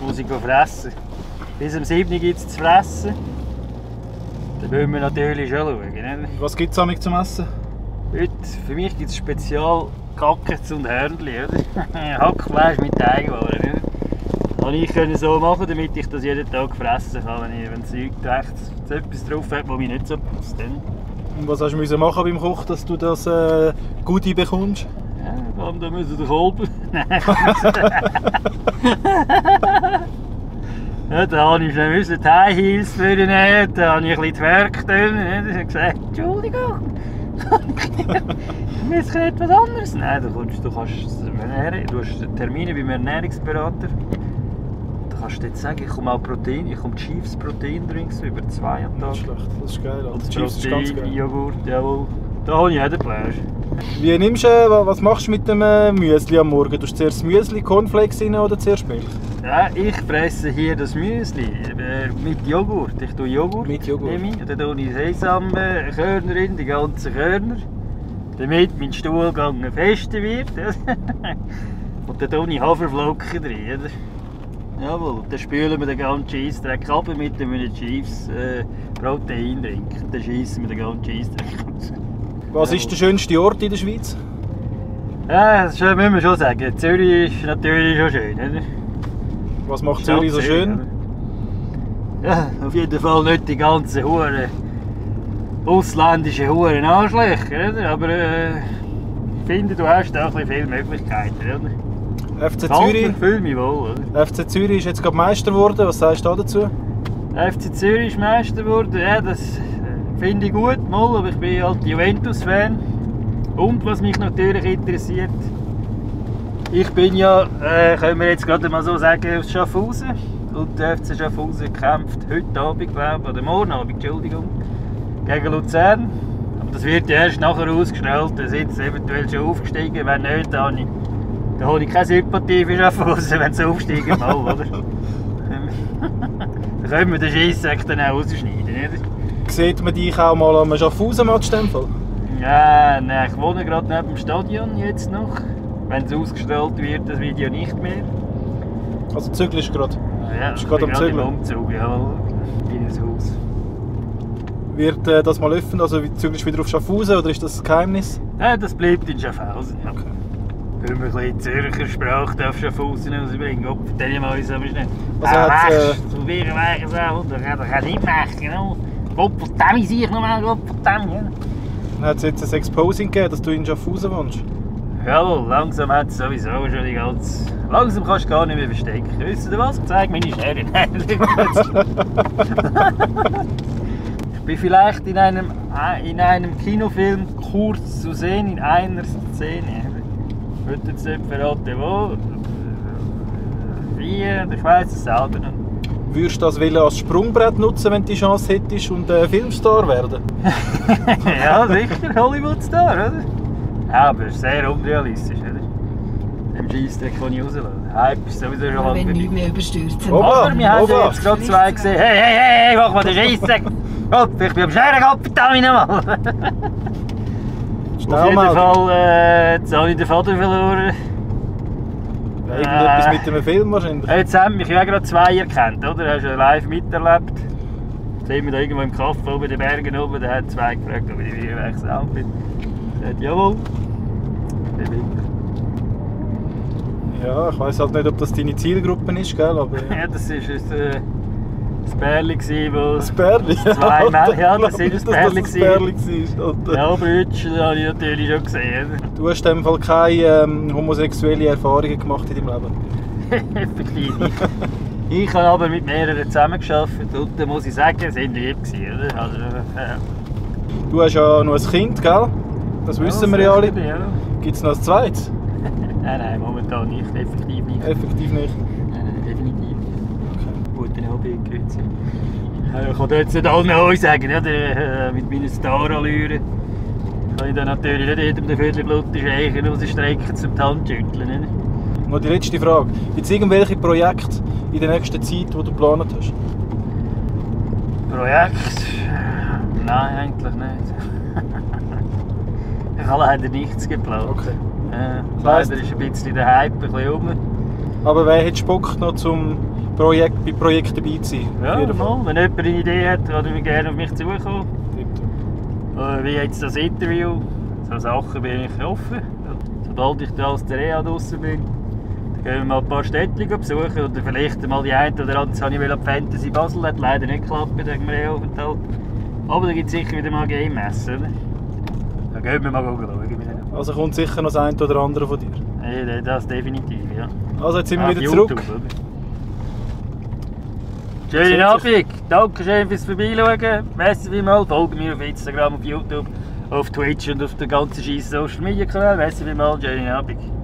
muss ich fressen. Bis am 7. gibt es zu fressen. Da müssen wir natürlich schon schauen. Nicht? Was gibt es zum Essen? Heute, für mich gibt es speziell Kackets und Hörnli. Hackfleisch mit Teigwaren. Das konnte ich so machen, damit ich das jeden Tag fressen kann, wenn es rechts etwas drauf hat, was mir nicht so passt. Und was hast du machen beim Kochen, dass du das Goodie bekommst? Ja, da müssen wir Kolben. Ja, da habe ich schnell die High Heels für ihn nehmen, da habe ich ein bisschen die Werke drin. Ich habe gesagt, Entschuldigung, wir müssen etwas anderes. Nein, du hast Termine beim Ernährungsberater. Da kannst du jetzt sagen, ich komme auch Protein, ich komme Chiefs Proteindrinks über 2 am Tag. Das ist schlecht, das ist geil. Und Protein, Joghurt, jawohl. Da habe ich jeden Fleisch. Was machst du mit dem Müsli am Morgen? Tust du zuerst Müsli, Cornflakes rein oder zuerst Milch? Ja, ich fresse hier das Müsli mit Joghurt. Ich tue Joghurt. Mit Joghurt. Dann tue ich Sesamkörner in, die ganzen Körner. Damit mein Stuhlgang fester wird. Und dann tue ich Haferflocken drin. Jawohl, dann spülen wir den ganzen Scheissdreck ab mit einem Chiefs Proteindrink. Dann schiessen wir den ganzen Scheissdreck raus. Was ist der schönste Ort in der Schweiz? Ja, das müssen wir schon sagen. Zürich ist natürlich schon schön. Oder? Was macht Zürich so schön? Ja, auf jeden Fall nicht die ganzen ausländischen Anschläge. Oder? Aber ich finde, du hast auch viele Möglichkeiten. Oder? FC Zürich. Ich fühle mich wohl. Oder? FC Zürich ist jetzt gerade Meister geworden. Was sagst du dazu? FC Zürich ist Meister geworden. Ja, das finde ich gut, aber ich bin halt Juventus-Fan. Und was mich natürlich interessiert, ich bin ja, können wir jetzt gerade mal so sagen, aus Schaffhausen. Und der FC Schaffhausen kämpft heute Abend, glaube ich, oder morgen Abend, Entschuldigung, gegen Luzern. Aber das wird ja erst nachher ausgestrahlt, da sind sie eventuell schon aufgestiegen. Wenn nicht, da habe ich keine Sympathie für Schaffhausen, wenn sie aufsteigen mal, oder? Dann können wir den Scheisssack dann auch rausschneiden, oder? Sieht man dich auch mal am Schaffhausen-Match? Ja, nein, ich wohne gerade neben dem Stadion jetzt noch. Wenn es ausgestrahlt wird, das Video nicht mehr. Also zügelst du gerade? Ja, ich bin gerade im Umzug, ja, in ein Haus. Wird das mal öffnen, also zügelst du wieder auf Schaffhausen oder ist das ein Geheimnis? Ja, das bleibt in Schaffhausen, ja. Okay. Können wir ein bisschen Zürcher Sprache auf Schaffhausen rausbringen? Gott, vertell mal uns aber schnell. Also so wäre es auch, das kann nicht machen. Gott, verdammt, sehe ich nochmal, Gott, verdammt. Hat es jetzt ein Exposing gegeben, dass du in Schaffhausen wohnst? Jawohl, langsam hat es sowieso schon die ganze... Langsam kannst du gar nicht mehr verstecken. Wisst ihr was? Ich zeige meine Schere. Ich bin vielleicht in einem Kinofilm kurz zu sehen, in einer Szene. Ich würde jetzt nicht verraten, wo. Wie, ich weiss es selber nicht. Würdest du das als Sprungbrett nutzen, wenn du die Chance hättest und Filmstar werden? Ja, sicher, Hollywood-Star, oder? Ja, aber sehr unrealistisch, oder? Dem Scheissdreck kann ich rauslassen. Hype ist sowieso schon lange wenn nichts mehr überstürzen. Aber wir haben ja jetzt gerade zwei gesehen. Hey, mach mal den Scheissdreck! Gott, ich bin am Scheren, Gott, verdammt nochmal! Auf jeden Fall, jetzt habe ich den Vater verloren. Irgendetwas mit dem Film wahrscheinlich. Jetzt haben mich ja gerade zwei erkannt, oder? Hast du live miterlebt? Jetzt sind wir da irgendwo im Kaff oben in den Bergen oben, da haben zwei gefragt, ob ich wieder wechseln bin. Er sagt, jawohl. Ja, ich weiss halt nicht, ob das deine Zielgruppe ist, gell? Aber ja, das war ein Bärli, wo... Ein Bärli? Zwei Männer, ja, das war ein Bärli. Ja, Brötchen habe ich natürlich schon gesehen. Du hast in dem Fall keine homosexuelle Erfahrungen gemacht in deinem Leben? Effektiv nicht. Ich habe aber mit mehreren zusammengearbeitet und da muss ich sagen, sie waren lieb. Also, Du hast ja noch ein Kind, gell? Das wissen wir ja alle. Ja. Gibt es noch ein zweites? Nein, momentan nicht. Effektiv nicht. Effektiv nicht? Definitiv nicht. Okay. Guten Abend, grüezi. Ich kann jetzt nicht allen Heu sagen, oder? Mit meinen Starallüren kann ich dann natürlich nicht jedem den Viertelblut Eichen rausstrecken zum die Hand schütteln. Noch die letzte Frage. Gibt es irgendwelche Projekte in der nächsten Zeit, die du geplant hast? Projekt? Nein, eigentlich nicht. Ich habe leider nichts geplant. Okay. Leider ist ein bisschen der Hype ein bisschen rum. Aber wer hätte Bock noch zum bei Projekten dabei zu sein. Ja, Auf jeden Fall. mal. Wenn jemand eine Idee hat, kann er gerne auf mich zukommen. Wie jetzt das Interview. So Sachen bin ich offen. Sobald ich da als der EA draussen bin, dann gehen wir mal ein paar Städtchen besuchen oder vielleicht mal die eine oder andere. Das habe ich die Fantasy Basel, hat leider nicht geklappt mit dem EA-Aufenthalt. Aber da gibt es sicher wieder mal Game Messen, oder? Da gehen wir mal schauen. Also kommt sicher noch das eine oder andere von dir. Ja, das definitiv, ja. Also jetzt sind wir wieder YouTube, zurück. oder? Schönen Abend, danke schön fürs Vorbeischauen. Merci vielmals, folgt mir auf Instagram, auf YouTube, auf Twitch und auf den ganzen scheiß Social Media Kanal. Merci vielmals, schönen Abend.